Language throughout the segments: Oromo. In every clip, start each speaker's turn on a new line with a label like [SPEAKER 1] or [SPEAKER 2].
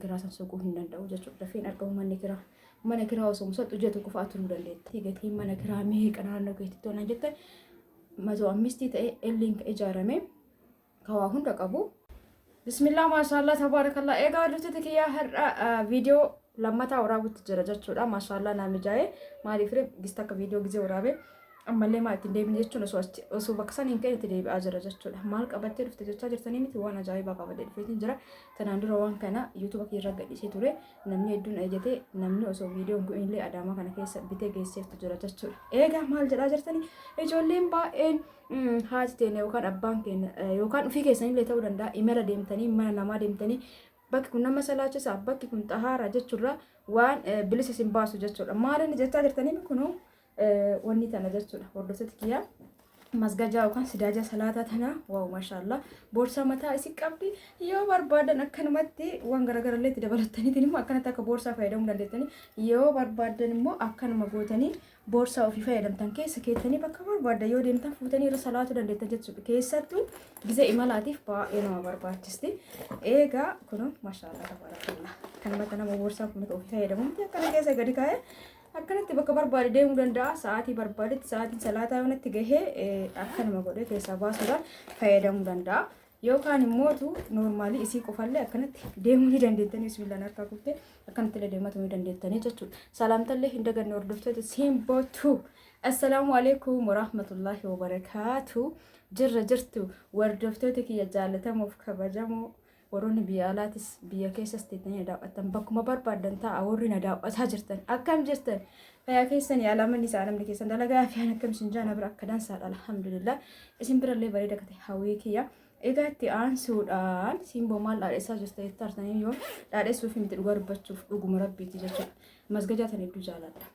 [SPEAKER 1] kiraa san soquu hin danda'u jechuudha. Dafee hin argamu manni kiraa. Mana kiraa osoo soqxu ji'a tokko fa'aa turuu dandeetta. Gatiin mana kiraa meeqa naannoo keetti tolaan jettan matoo ammistii ta'e elliin kan ijaarame ka waa hunda qabu. Bismillah maashaallah tabaarakallah. Egaa hordoftoota kiyyaa har'a viidiyoo lammataa waraabutti jira jechuudha. Maashaallah naa mijaa'e. Maaliif ree gista akka viidiyoo gizee waraabe ammallee maa ittiin deebine jechuun osoo achi osoo bakka san hin ka'in itti deebi'aa jira jechuudha. Maal qabattee dhufte jechaa jirtanii miti waan ajaa'ibaa qabatee dhufeetiin jira. Tanaan dura waan kana yuutuuba kiyya irra gadhiisee ture. Namni hedduun ajajatee namni osoo viidiyoon kun illee Adaamaa kana keessa bitee geesseeftu jira jechuudha. Egaa maal jedhaa jirtanii ijoolleen baay'een haati teenya yookaan abbaan keenya yookaan ofii keessanillee ta'uu danda'a imala deemtanii mana namaa deemtanii bakki kun nama salaachisa bakki kun xahaara jechuurra waan bilisa isin baasu jechuudha. Maal inni jechaa jirtanii kunuu wanni tana jechuudha hordoftoota kiyyaa masgajaa yookaan sidaajaa salaataa tana waaw maashaallah boorsaa mataa isi qabdi yoo barbaadan akkanumatti waan garaagarallee itti dabalattaniitiin immoo akkanatti akka boorsaa fayyadamuu dandeettanii yoo barbaadan immoo akkanuma gootanii boorsaa ofii fayyadamtan keessa keettanii bakka barbaaddan yoo deemtan fuutanii irra salaatuu dandeettan jechuudha. Keessattuu gizee imalaatiif baay'ee nama barbaachisti. Eegaa kun maashaallah tabarakallah. Kanumatti nama boorsaa kun ofii fayyadamu miti akkana keessa gadi kaa'ee akkanatti bakka barbaade deemuu danda'a. Sa'aatii barbaadetti sa'aatiin salaataa yoonatti gahee akkanuma godhee keessaa baasuudhaan fayyadamuu danda'a. Yookaan immootu noormaalii isii qofallee akkanatti deemuu ni dandeettanii bismillaan harkaa kuftee akkanatti illee deematu ni dandeettanii jechuudha. Salaamtallee hin daganne hordoftoota simbootu. Assalaamu alaikum warahmatullaahi wabarakaatu. Jirra jirtu hordoftoota kiyya jaalatamuuf kabajamoo warroonni biyya alaatis biyya keessas teettanii na daawwattan bakkuma barbaaddan ta'a warri na daawwataa jirtan akkam jirtan fayyaa keessan yaalamanni isaa namni keessan dalagaa fi akkam isin jaana bira akka dansaadha alhamdulillah isin birallee bareeda akka ta'e hawwii kiyya. Egaa itti aansuudhaan simboo maal dhaadhessaa jirta jettartanii yoo dhaadhessuuf miti dhugaa dubbachuuf dhuguma rabbiiti jechuudha. Masgajaa tan hedduu jaaladha.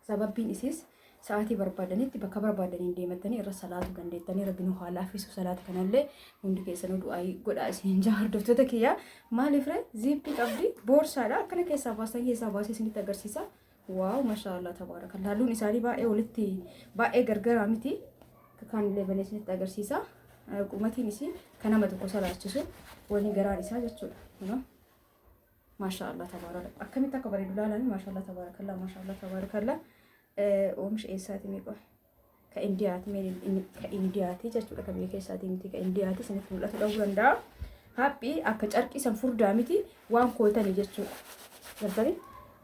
[SPEAKER 1] Sababbiin isiis sa'aatii barbaadanitti bakka barbaadaniin deemattanii irra salaatuu dandeettanii rabbi nu haa laaffisu salaata kanallee hundi keessanuu du'aayii godhaa isiniin jaa hordoftoota kiyya. Maaliif ree ziippii qabdi boorsaadha akkana keessaa baastan keessaa baasee isinitti agarsiisa. Waaw mashaa Allah tabaarakallah. Halluun isaanii baay'ee walitti baay'ee gargaraa miti. Kaan illee banee isinitti agarsiisa. Qumatiin isii kan nama tokko salaachisu wani garaan isaa jechuudha. Kunoo mashaa Allah tabaarakallah. Akkamitti akka bareedu laalan mashaa Allah tabaarakallah mashaa Allah tabaarakallah. Oomisha eessaati meeqa? Ka Indiyaati ka Indiyaati jechuudha ka biyya keessaati miti ka Indiyaati isinitti mul'atu dhabuu danda'a. Haphii akka carqii san furdaa miti waan kootanii jechuudha. Gartanii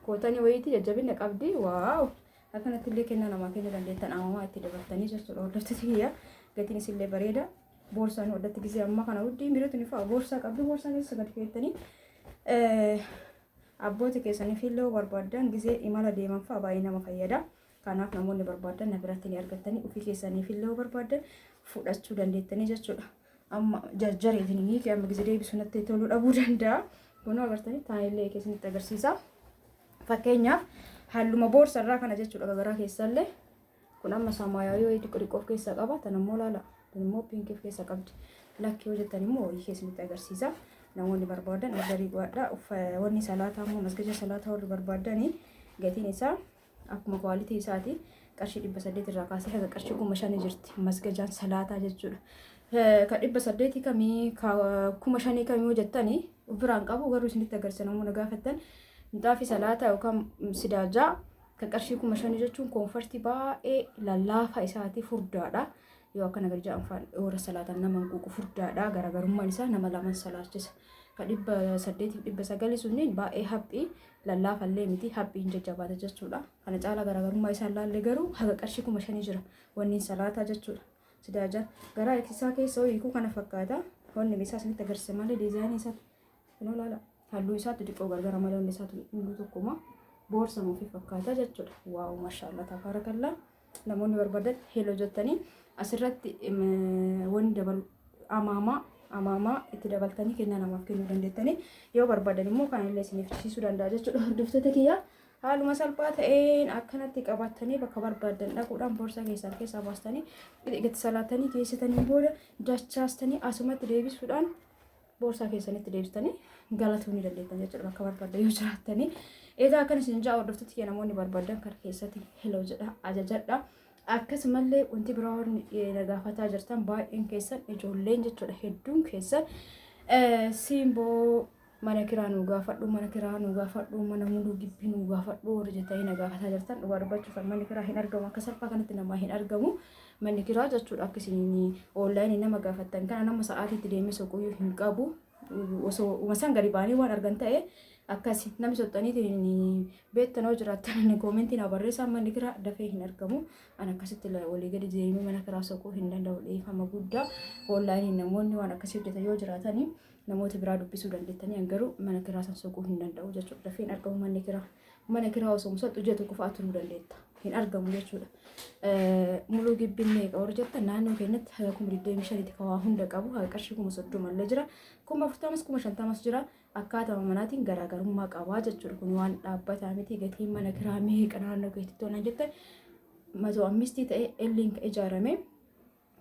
[SPEAKER 1] kootanii wayiiti jajjabina qabdi waaw akkanatti illee kennaa namaa kennuu dandeettan amamaa itti dabaltanii jechuudha hordoftoota kiyya gatiin isillee bareeda. Boorsaan hodhatti gisee ammaa kana huddii miirotni fa'a boorsaa qabdi boorsaa keessa gadi keettanii abboota keessaniif illee barbaaddan gisee imala deeman fa'a baay'ee nama fayyada. Kanaaf namoonni barbaaddan na biratti ni argattanii ofii keessaniif illee yoo barbaaddan fudhachuu dandeettanii jechuudha. Amma jarjareetiin ni hiike amma gizee deebisu natti toluu dhabuu danda'a. Kunoo agartanii taa'ellee keessanitti agarsiisa. Fakkeenyaaf halluma boorsa irraa kana jechuudha garaa keessallee kun amma samaayaawii wayii xiqqoo xiqqoo of keessaa qaba. Tan ammoo laala. Tan immoo piinkii of keessaa qabdi. Lakki yoo jettan immoo wayii keessanitti agarsiisa. Namoonni barbaadan ordarii godhadha. Wanni salaataa immoo masgaja salaataa warri barbaadanii gatiin isaa Akkuma quality isaati qarshii 800 irraa kaasee haga qarshii 5000 jirti masgajaan salaataa jechuudha. Ka 800 kamii ka 5000 kamii yoo jettani biraan qabu garuu isinitti agarsiisa namoonni gaafattan minxaafii salaataa yookaan sidaajaa ka qarshii 5000 jechuun koonfartii baay'ee lallaafaa isaati furdaadha. Yoo akkana gadi jedhan faan warra salaatan nama hin quuqu furdaadha garaagarummaan isaa nama laman salaachisa. Ka 800 fi 900 sunniin baay'ee haphii lallaafallee miti haphii hin jajjabaata jechuudha. Kana caalaa garaagarummaa isaan laalle garuu haga qarshii 5000 jira wanni salaataa jechuudha. Sidaajaan garaa isaa keessa hiikuu kana fakkaata. Wanni isaa isinitti agarsiisa malee diizaayinii isaa kunoo laala halluu isaatti xiqqoo gargara malee wanni isaatu hunduu tokkuma boorsa ofii fakkaata jechuudha. Waaw maashaallah tabaarakallaa. Namoonni barbaadan hello jettanii asirratti wanni dabalu amaamaa amaamaa itti dabaltanii kennaa namaaf kennuu dandeettanii yoo barbaadan immoo kan illee isiniif ciisuu danda'a jechuudha hordoftoota kiyya. Haaluma salphaa ta'een akkanatti qabattanii bakka barbaadan dhaquudhaan boorsaa keessan keessaa baastanii itti salaatanii geessitanii booda dachaastanii asumatti deebisuudhaan boorsaa keessanitti deebistanii galatuu ni dandeettan jechuudha bakka barbaaddan yoo jiraattanii. Egaa akkana isin ja'a hordoftoota kiyya namoonni barbaadan kara keessatti hello jedha ajajadha. Akkasumallee wanti biraa warri na gaafataa jirtan baay'een keessan ijoolleen jechuudha hedduun keessan simboo Mana kiraa nuu gaafadhu, mana kiraa nuu gaafadhu, mana muluu gibbii nuu gaafadhu warri jettanii na gaafataa jirtan, dhugaa dubbachuuf manni kiraa hin argamu. Akka salphaa kanatti namaa hin argamu manni kiraa jechuudha. Akka isin onlineii nama gaafattan kana nama sa'aatiitti deemee soquyyuu hin qabu. Osoo uuma gadi ba'anii waan argan ta'e akkasi namni soxxaniitiin beektan yoo jiraattan commentii na barreessaa. Manni kiraa dafee hin argamu. An akkasitti walii gadi deemee mana kiraa soquu hin danda'u, dhiifama guddaa. Onlineii namoonni waan akkasii hojjetan yoo jiraatanii namoota biraa dubbisuu dandeettanii, an garuu mana kiraa san soquu hin danda'u jechuudha. Dafee hin argamu manni kiraa. Mana kiraa osoo soxxu ji'a tokko fa'aa turuu dandeetta. Hin argamu jechuudha. Muluu gibbiin meeqa warri jettan, naannoo keenyatti haga 25,000tti kan waa hunda qabu, haga qarshii 30,000 illee jira. 40,000s 50,000s jira. Akkaatama manaatiin garaagarummaa qabaa jechuudha. Kun waan dhaabbataa miti. Gatiin mana kiraa meeqa naannoo keetti tolan jettan, 105 ta'ee elliin kan ijaarame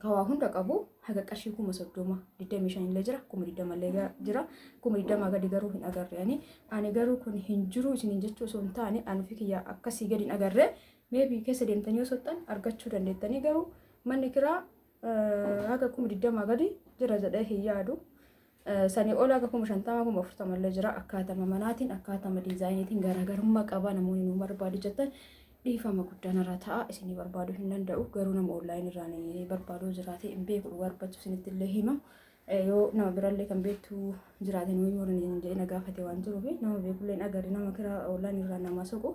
[SPEAKER 1] kan waa hunda qabu haga qarshii 30,000, 25 illee jira, 20,000 illee jira. 20,000 gadi garuu hin agarre. Ani garuu kun hin jiru isiniin jechuu osoo hin taane, ani ofii kiyya akkasii gadi hin agarre. Maybe keessa deemtanii yoo soxxan argachuu dandeettanii, garuu manni kiraa haga 20,000 gadi jira jedhee hin yaadu. Sanii ol haga 50,000, 40,000 illee jira. Akkaatama manaatiin, akkaatama designiitiin garaagarummaa qaba. Namoonni nu barbaadu jettan, dhiifama guddaan irraa ta'a, isinii barbaaduu hin danda'u. Garuu nama onlineii irraan barbaaduu jiraate hin beeku, dhugaa dubbachuuf isinitti illee hima. Yoo nama birallee kan beektu jiraate nu himuu hin jedhee na gaafate waan jiruuf, nama beekullee hin agarre. Nama kiraa onlineii irraa nama soqu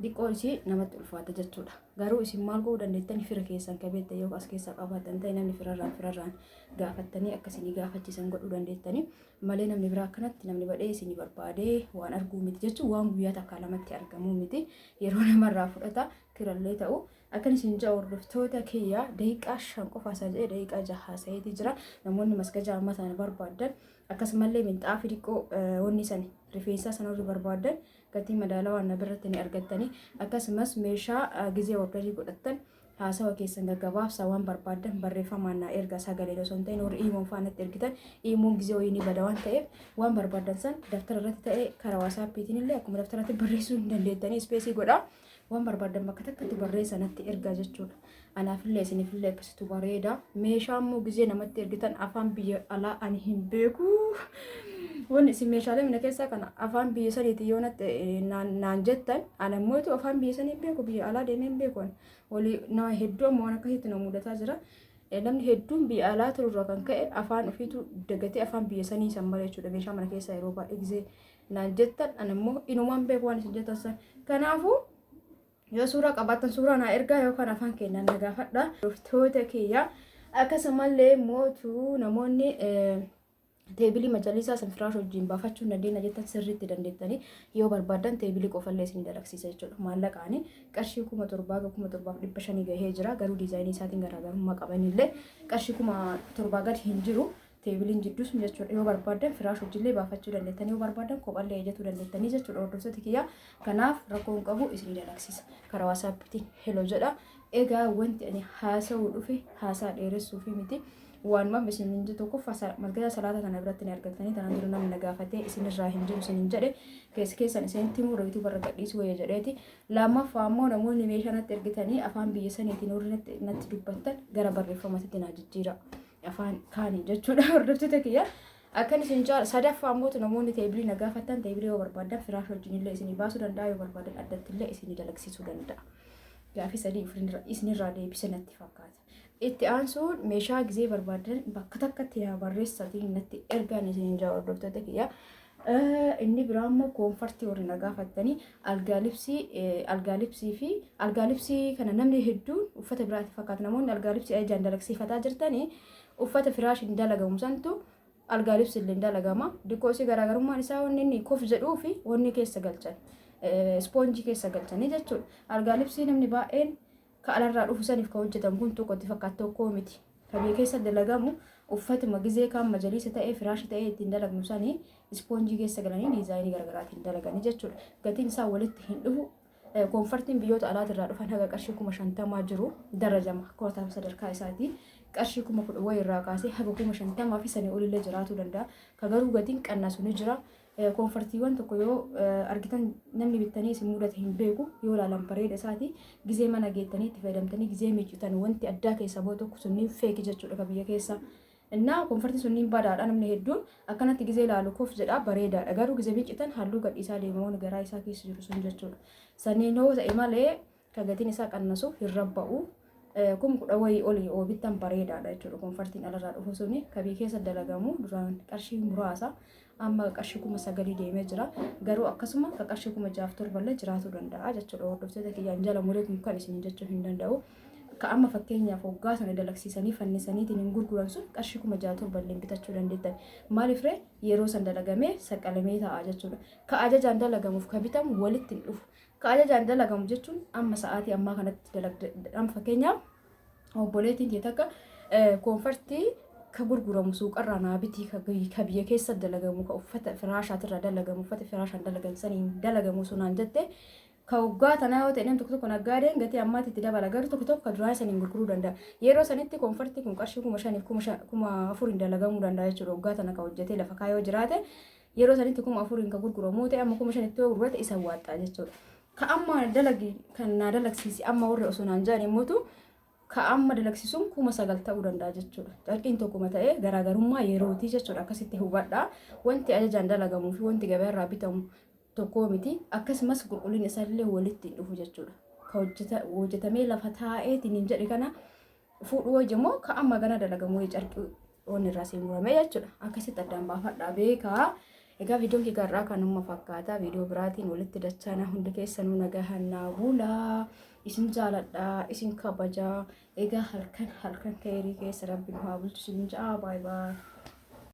[SPEAKER 1] xiqqoo isii namatti ulfaata jechuudha. Garuu isin maal godhuu dandeettan? Fira keessan ka beektan yoo as keessaa qabaatan ta'e, namni firarraan gaafattanii akka isinii gaafachiisan godhuu dandeettanii malee, namni biraa akkanatti namni badhee isinii barbaadee waan arguu miti jechuun, waan guyyaa takkaa lamatti argamuu miti, yeroo namarraa fudhata kirallee ta'u. Akkan isin ja'a, hordoftoota kiyya, daqiiqaa 5 qofa isaa jedhee daqiiqaa 6 haasa'eetii jira. Namoonni maskaja amma sana barbaaddan, akkasumallee minxaafii xiqqoo wanni sani rifeensaa sana warri barbaaddan, gatii madaalawaa na biratti ni argattanii. Akkasumas meeshaa gizee orderii godhattan haasawa keessan gaggabaabsaa, waan barbaaddan barreeffamaan naa ergaa, sagalee osoo hin ta'in. Warri imoon fa'aa natti ergitan, imoon gizee wayii ni bada waan ta'eef, waan barbaaddan san daftara irratti ta'ee karaa WhatsAppiitiin illee akkuma daftaratti barreessuu hin dandeettanii, spaceii godhaa waan barbaaddan bakka takkatti barreessa natti ergaa jechuudha. Anaafillee isinifillee akkasitu bareeda. Meeshaa immoo gizee namatti ergitan afaan biyya alaa ani hin beeku. Wanni isin meeshaalee mana keessaa kana afaan biyya saniiti yoo natti naan jettan, ana immoo afaan biyya sanii hin beeku, biyya alaa deemee hin beeku. Walii nama hedduu amma waan akkasitti na mudataa jira. Namni hedduun biyya alaa tururraa kan ka'e afaan ofiitu dagatee afaan biyya sanii san malee jechuudha. Meeshaa mana keessaa yeroo baay'ee gizee naan jettan, ana immoo inumaan beeku waan isin jettan san. Kanaafuu yoo suuraa qabaattan suuraa naa ergaa yookaan afaan keenyaan na gaafadha. Hordoftoota kiyya, akkasumallee mootuu namoonni tableii majalisaa san firaash wajjin baafachuu hin dandeenya jettan, sirriitti dandeettanii. Yoo barbaaddan tableii qofallee isin dalagsiisa jechuudha. Maallaqaani qarshii 7,000 ga 7,500 gahee jira. Garuu designii isaatiin garaagarummaa qabanillee qarshii 7,000 gadi hin jiru. Tableiin jidduu sun jechuudha. Yoo barbaaddan firaash wajjillee baafachuu dandeettanii, yoo barbaaddan kophallee ejjatuu dandeettanii jechuudha, hordoftoota kiyya. Kanaaf rakkoo hin qabu, isin dalagsiisa. Karaa WhatsAppiitiin hello jedha. Egaa wanti ani haasa'uu dhufe haasaa dheeressuufi miti. Waanuma isin hin jiru, tokkoffaa margata salaata kana biratti ni argattanii. Tanaan dura namni na gaafatee isinirraa hin jiru isin hin jedhe, keessa keessan isinitti himuu reetuu barra gadhiisuu wayya jedheeti. Lammaffaa immoo namoonni meeshaa natti ergitanii afaan biyya saniitiin warri natti dubbattan gara barreeffamatti naa jijjiira. Afaan kaaniin jechuudha, hordoftoota kiyya. Akkan isin jaal sadaffaa immoo namoonni tableii na gaafattan, tableii yoo barbaadan firaash wajjin illee isinii baasuu danda'a, yoo barbaadan addatti illee isinii dalagsiisuu danda'a. Gaafii sadii isinirraa deebise natti fakkaata. Itti aansuun meeshaa gizee barbaadan bakka takkatti yaa barreessatiin natti ergaan isin jaa, hordoftoota kiyya. Inni biraa immoo comfortii warri na gaafattanii, algaa libsii fi algaa libsii kana namni hedduun uffata biraatti fakkaata. Namoonni algaa libsii ajaan dalagsiifataa jirtanii, uffata firaash hin dalagamu santu algaa libsii illee dalagama. Dikkoo isii garaagarummaan isaa wanni inni kof jedhuu fi wanni keessa galchan ispoonjii keessa galchanii jechuudha. Algaa libsii namni baay'een ka alarraa dhufu saniif ka hojjetamu kun tokkotti fakkaata, tokkoo miti. Ka biyya keessa dalagamu uffatuma gizee kaan majaliisa ta'ee firaasha ta'ee ittiin dalagnu sanii ispoonjii keessa galanii designii garaagaraatiin dalaganii jechuudha. Gatiin isaa walitti hin dhufu. Comfortiin biyyoota alaatirraa dhufan haga qarshii 50,000 jiru, darajama akkaataa sadarkaa isaatii qarshii 10,000 wayii irraa kaasee haga 50,000 fi sanii olillee jiraatuu danda'a. Ka garuu gatiin qannasu ni jira. Comfortiiwwan tokko yoo argitan namni bittanii isin mudate hin beeku, yoo ilaalan bareeda isaati, gizee mana geettanii itti fayyadamtanii gizee miiccitan wanti addaa keessa ba'u tokko sunniin fake jechuudha. Ka biyya keessa Innaa komfortii sunniin badaadha namni hedduun akkanatti gizee ilaalu kof jedha bareedaadha. Garuu gizee miiccitan halluu gadhiisaa deema waan garaa isaa keessa jiru sun jechuudha. Saniin yoo ta'e malee kan gatiin isaa qannasu hin rabba'u. 10,000 wayii olii yoo bittan bareedaadha jechuudha. Komfortiin alarraa dhufu suni kabii keessa dalagamu duraan qarshii muraasa amma qarshii 9,000 deemee jira. Garuu akkasuma ka qarshii 6,000 7llee jiraatuu danda'a jechuudha. Hordoftoota kiyyaan jala muree kun kan isin jechuu hin danda'u. Ka amma fakkeenyaaf hoggaa sana dalagsiisanii fannisaniitiin hin gurguran sun qarshii 6,000 7llee bitachuu dandeettan. Maaliif ree yeroo san dalagamee saqqalamee ta'a jechuudha. Ka ajajaan dalagamuuf ka bitamu walitti hin dhufu. Ka ajajaan dalagamu jechuun amma sa'aatii ammaa kanatti dalagde amma fakkeenyaaf obboleettiin tee takka koonfartii ka gurguramu suuqarraa naa bitii ka biyya keessa dalagamu ka uffata firaashaatirraa dalagamu uffata firaashaan dalagan saniin dalagamu sunaan jette ka waggaa tanaa yoo ta'e namni tokko tokko naggaadeen gatii ammaatti itti dabala garuu tokko tokko ka duraa saniin gurguruu danda'a. Yeroo sanitti koonfartii kun qarshii 5,000f 4,000 dalagamuu danda'a jechuudha waggaa tana ka hojjetee lafa kaayoo jiraate Yeroo sanitti 4,000n ka gurguramu ta'e amma 5,000tti yoo gurgurate isa waaxxaa jechuudha. Ka amma dalagi kan naa dalagsiisi amma warri osoo naan jedhan immoo ka amma dalagsiisuun 9,000 ta'uu danda'a jechuudha. Carqiin tokkuma ta'ee garaagarummaa yerootii jechuudha akkasitti hubadhaa. Wanti ajajaan dalagamuu fi wanti gabaarraa bitamu tokkoo miti. Akkasumas qulqullinni isaallee walitti hin dhufu jechuudha. Ka hojjetamee lafa taa'eetiin hin jedhe kana fuudhuu wayya immoo ka amma gana dalagamu wayya carqii waan irraa siin murame jechuudha. Akkasitti addaan baafadhaa beekaa. Egaa viidiyoon kee garraa kanuma fakkaata. Viidiyoo biraatiin walitti dachaana hundi keessanuu nagahan naa bulaa. Isin jaaladha, isin kabajaa. Egaa halkan halkan keerii keessa rabbi nu haa bulchu isin ja'a. Baay baay.